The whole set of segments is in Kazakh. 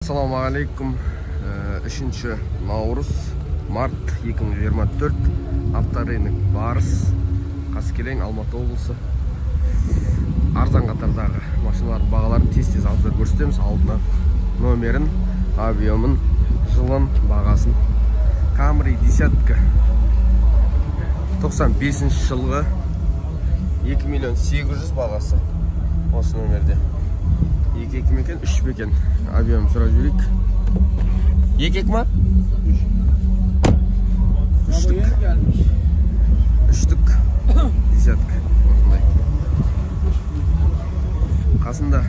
Ассалаумағалейкум. 3 наурыз, март 2024, авторынок Барыс, Қаскелең, Алматы облысы. Арзан қатардағы машиналардың бағаларын тез-тез обзор көрсетеміз. Алдына номерін, объемын, жылын, бағасын. Camry десятка 95 жылғы 2 миллион 800 бағасы. Осы номерде. 2-2 ме екен, 3 ме екен? Объем сұрап жіберейік. 2-2 ма? Үштік. Үштік. Десятка. Осындай. Қасында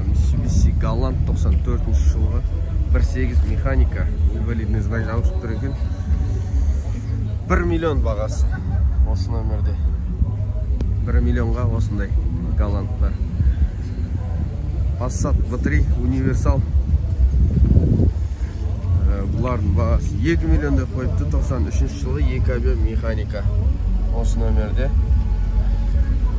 Mitsubishi Galant 94 жылғы 1.8 механика, инвалидный знак жабысып тұр екен. 1 миллион бағасы. Осы номерде. 1 миллионға осындай Galant бар. Passat B3 универсал. Бұлардың бағасы 2 миллион деп қойыпты. 93 жылы 2 объем механика. Осы номерде.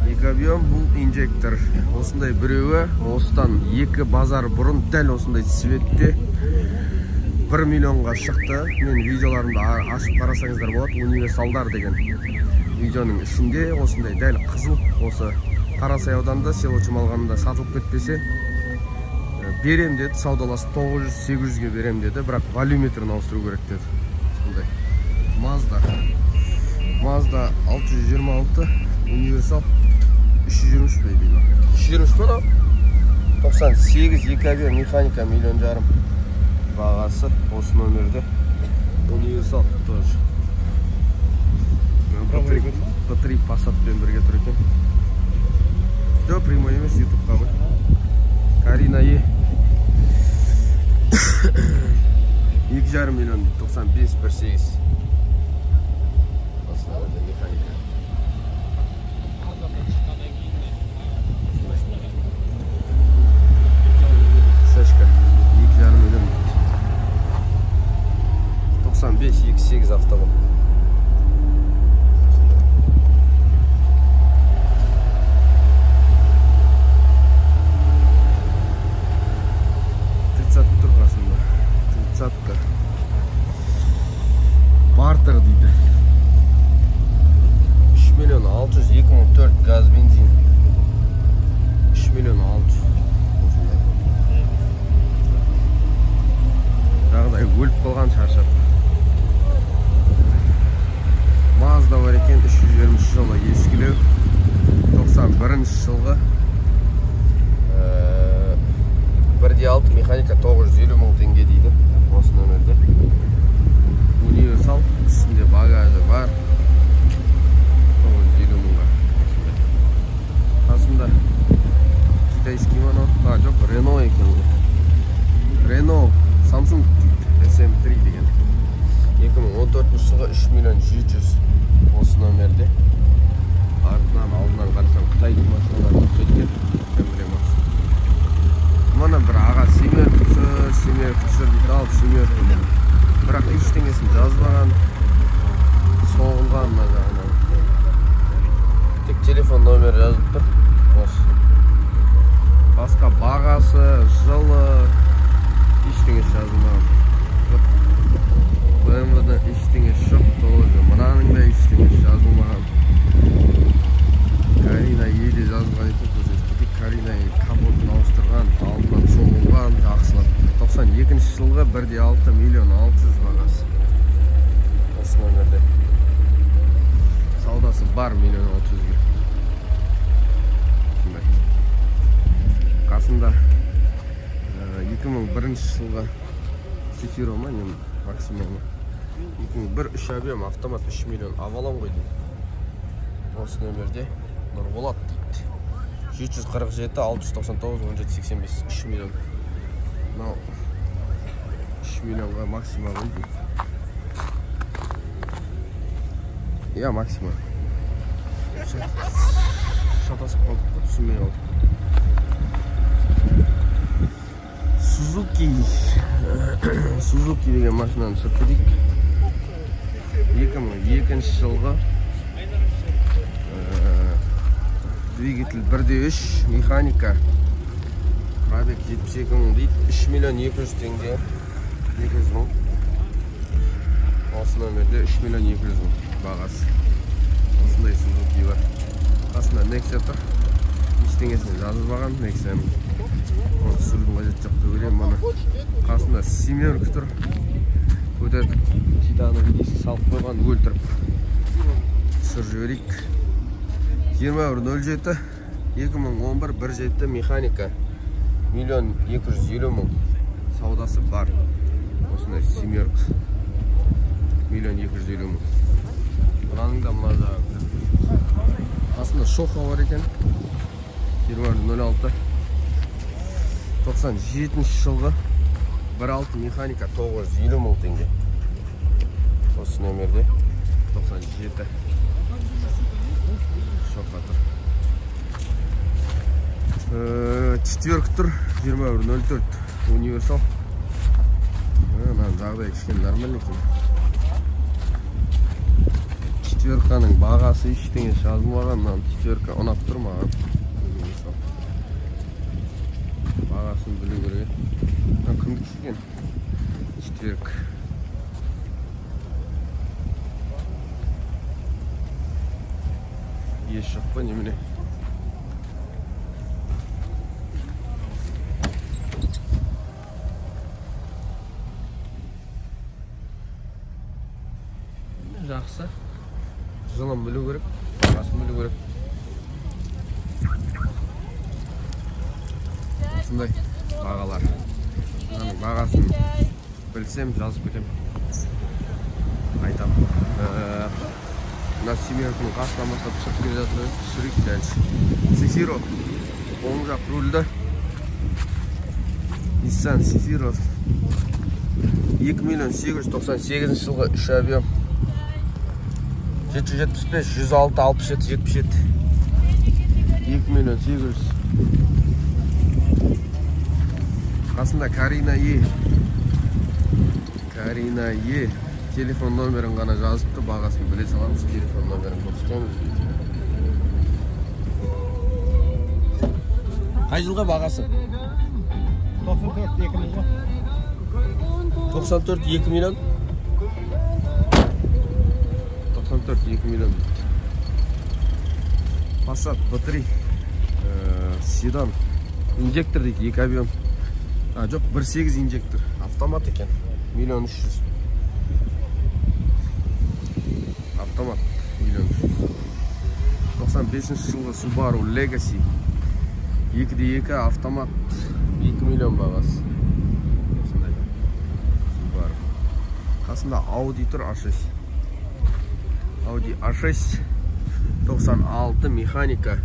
2 объем бұл инжектор. Осындай біреуі осыдан 2 базар бұрын дәл осындай цветте 1 миллионға шықты. Мен видеоларымды ашып қарасаңыздар болады. Универсалдар деген видеоның ішінде осындай дәл қызыл осы Қарасай ауданында село Чумалғанында сатылып кетпесе берем деді, саудаласып 900-800-ге берем деді, бірақ волюметрін ауыстыру керек деді. Сондай. Mazda 626 универсал 323 пе деймін. 323 пе? 98 2 объем механика 1,5 миллион бағасы осы номерде. Универсал тоже. P3 Passatпен бірге тұр екен. Жоқ, прямой емес, ютубқа ғой. Карина Е. 2,5 миллион, 95, 1,8. Осы номерде механика. Сэшка, 2,5 миллион. 95, 2,8 автобус. Бартер дейді. 3 миллион 600, 2004 газ бензин. 3 миллион 600. Осындай. Жағдай өліп қалған, шаршап. Mazda бар екен, 323 жылы ескілеу. 91 жылғы. 1.6 механика 950 мың теңге дейді. Осы номерде. Универсал, үстінде багажы бар. 950 мыңға. Қасында китайский ма анау? А, жоқ, Рено екен. Рено Samsung дейді. SM3 деген. 2014 жылғы 3 миллион 700 осы номерде. Артынан, алдынан қарасам қытайдың машиналары ұқсайды екен. Кім біле ма? Мына бір аға семерка түсір, семерка түсір дейді, алып семерка. Бірақ ештеңесін жазбаған, соғылған мына жағынан. Тек телефон номері жазылып тұр. Осы. Басқа бағасы, жылы, ештеңесі жазылмаған. Жоқ. BMW-да ештеңесі жоқ, тоже. Мынаның да ештеңесі жазылмаған. Карина Е де жазылған екен, көрсетіп кетейік. Карина Е капотын ауыстырған, алдынан соғылған, жақсылап. 92 жылғы 1.6 миллион 600 бағасы. Осы номерде. Саудасы бар 1 миллион 600-ге. Осындай. Қасында 2001 жылғы Цефиро ма, не Максима ма? 2001 3 объем автомат 3 миллион Авалон ғой дейді. Осы номерде Нұрболат дейді. 747 699 17 85 3 миллион. Мынау 3 миллионға Максима ғой дейді. Иә, Максима. Шатасып қалдық қой, түсінбей қалдық. Suzuki. Suzuki деген машинаны түсіріп кетейік. 2002 жылғы двигатель 1.3 механика. Пробег 72 мың дейді. 3 миллион 200 теңге. 200 мың. Осы номерде 3 миллион 200 мың бағасы. Осындай Suzuki бар. Қасында Nexia тұр. Ештеңесін жазылмаған Nexia-ның. Оны түсірудің қажеті жоқ деп ойлаймын. Мына қасында семерка тұр. Көтеріп титановый диск салып қойған, өлтіріп. Түсіріп жіберейік. 21.07 2011 1.7 механика. 1 250 000 саудасы бар. Осындай семерка. 1 250 000. Мынаның да мына жағы. Қасында Шоха бар екен. 21.06 97 жылғы 1.6 механика 950 мың теңге. Осы нөмерде 97 Шоха тұр. Четверка тұр. 21.04 универсал. Мынаның жағдайы кішкене нормально екен. Четверканың бағасы ештеңе жазылмаған. Мынаның четверка ұнап тұр маған. Универсал. Бағасын білу керек. Мына кімдікі екен? Четверка. Ес жоқ па немене? Жақсы. Жылын білу керек, бағасын білу керек. Осындай бағалар. Мынаның бағасын білсем жазып кетемін. Айтам. Мына семеркінің қасынан бастап түсіріп келе жатыр. Түсірейік дальше. Cefiro. Оң жақ рульді. Nissan Cefiro. 2 898 жылғы 3 объем. 775 106 67 77. 2 800. Қасында Карина Е. Карина Е. Телефон номерін ғана жазыпты, бағасын біле саламыз, телефон номерін көрсетеміз. Қай жылғы бағасы? 94 2 миллион. 94 2 миллион. 94 2 миллион. Passat B3 седан, инжектор дейді, 2 объем. Жоқ, 1.8 инжектор, автомат екен. 1 300 000. Автомат 1 300 000. 95 жылғы Subaru Legacy 2.2 автомат 2 миллион бағасы. Осындай Subaru. Қасында Audi тұр, A6. Audi A6 96 механика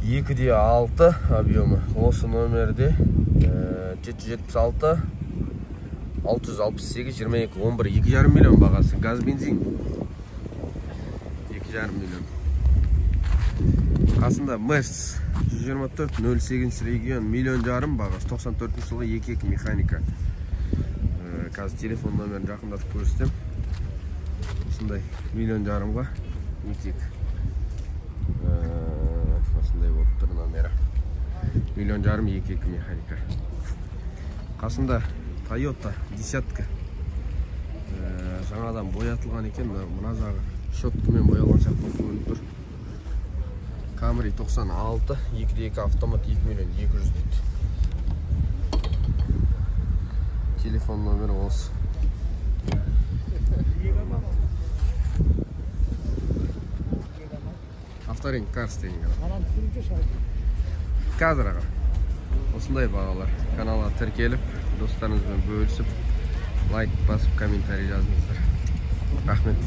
2.6 объемы. Осы номерде 776 668 22 11 2,5 миллион бағасы. Газ бензин 2,5 миллион. Қасында Мерс 124 08 регион 1,5 миллион бағасы. 94 жылғы 2.2 механика. Қазір телефон номерін жақындатып көрсетемін. Осындай 1,5 миллионға 2.2. Осындай болып тұр номері. 1,5 миллион 2.2 механика. Қасында Toyota десятка. Жаңадан боятылған екен. Мына жағы щеткамен боялған сияқты көрініп тұр. Camry 96 2.2 автомат 2 200 000 дейді. Телефон номері осы. Авторинг Карс деген канал. Қазір аға. Осындай бағалар. Каналға тіркеліп, достарыңызбен бөлісіп, лайк басып, комментарий жазыңыздар. Рахмет.